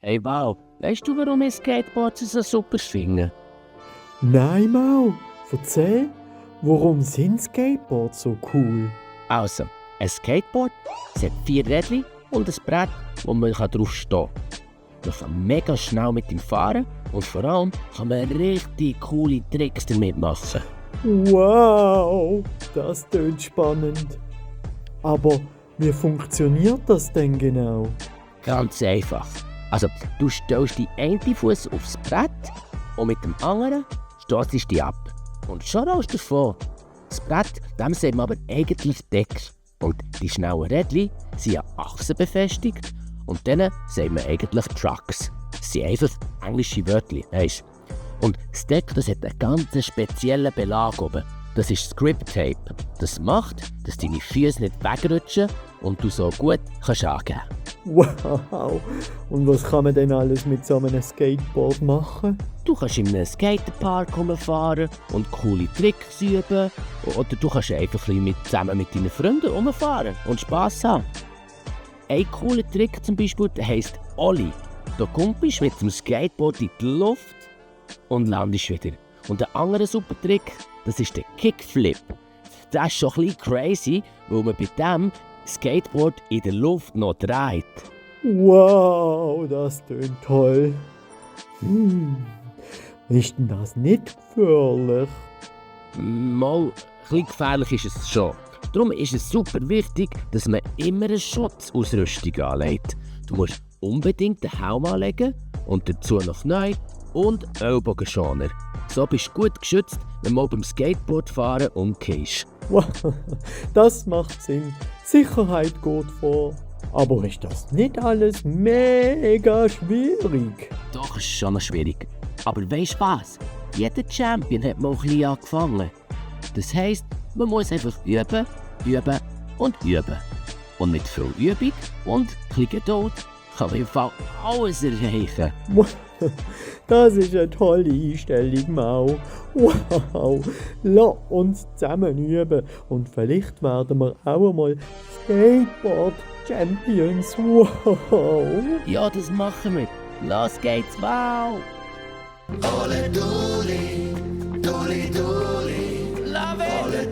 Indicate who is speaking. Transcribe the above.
Speaker 1: Hey Wow, weißt du, warum ich Skateboards so super finde?
Speaker 2: Nein, Mau, erzähl, warum sind Skateboards so cool?
Speaker 1: Also, ein Skateboard es hat 4 Rädchen und ein Brett, wo man drauf stehen kann. Man kann mega schnell mit ihm fahren und vor allem kann man richtig coole Tricks damit machen.
Speaker 2: Wow, das tönt spannend. Aber wie funktioniert das denn genau?
Speaker 1: Ganz einfach. Also, du stellst die einen Fuß aufs Brett und mit dem anderen stoßt du dich ab. Und schon rollst du davon. Das Brett, dem sagt man aber eigentlich Deck. Und die schnellen Rädchen sind an Achsen befestigt und denen sagt man eigentlich Trucks. Das sind einfach englische Wörter, weisst du. Und das Deck das hat einen ganz speziellen Belag oben. Das ist Grip-Tape. Das macht, dass deine Füße nicht wegrutschen und du so gut kannst angeben.
Speaker 2: Wow, und was kann man denn alles mit so einem Skateboard machen?
Speaker 1: Du kannst in einem Skaterpark rumfahren und coole Tricks üben. Oder du kannst einfach ein bisschen zusammen mit deinen Freunden rumfahren und Spass haben. Ein cooler Trick zum Beispiel der heisst Ollie. Da kommst du mit dem Skateboard in die Luft und landest wieder. Und ein anderer super Trick, das ist der Kickflip. Das ist schon ein bisschen crazy, weil man bei dem Skateboard in der Luft noch dreht.
Speaker 2: Wow, das tönt toll. Ist denn das nicht gefährlich?
Speaker 1: Mal, ein bisschen gefährlich ist es schon. Darum ist es super wichtig, dass man immer eine Schutzausrüstung anlegt. Du musst unbedingt den Helm anlegen und dazu noch Knie und Ellbogenschoner. So bist du gut geschützt, wenn du mal beim Skateboardfahren umgehst.
Speaker 2: Wow, das macht Sinn. Sicherheit geht vor. Aber ist das nicht alles mega schwierig?
Speaker 1: Doch, ist schon noch schwierig. Aber weisst du was? Jeder Champion hat mal ein bisschen angefangen. Das heisst, man muss einfach üben, üben und üben. Und mit viel Übung und ein bisschen Geduld kann man im Fall alles erreichen.
Speaker 2: Das ist eine tolle Einstellung, Mau. Wow, lass uns zusammen üben und vielleicht werden wir auch einmal Skateboard-Champions. Wow.
Speaker 1: Ja, das machen wir. Los geht's, wow!
Speaker 3: Ole Doli, Doli Doli,
Speaker 1: Love it!
Speaker 3: Ole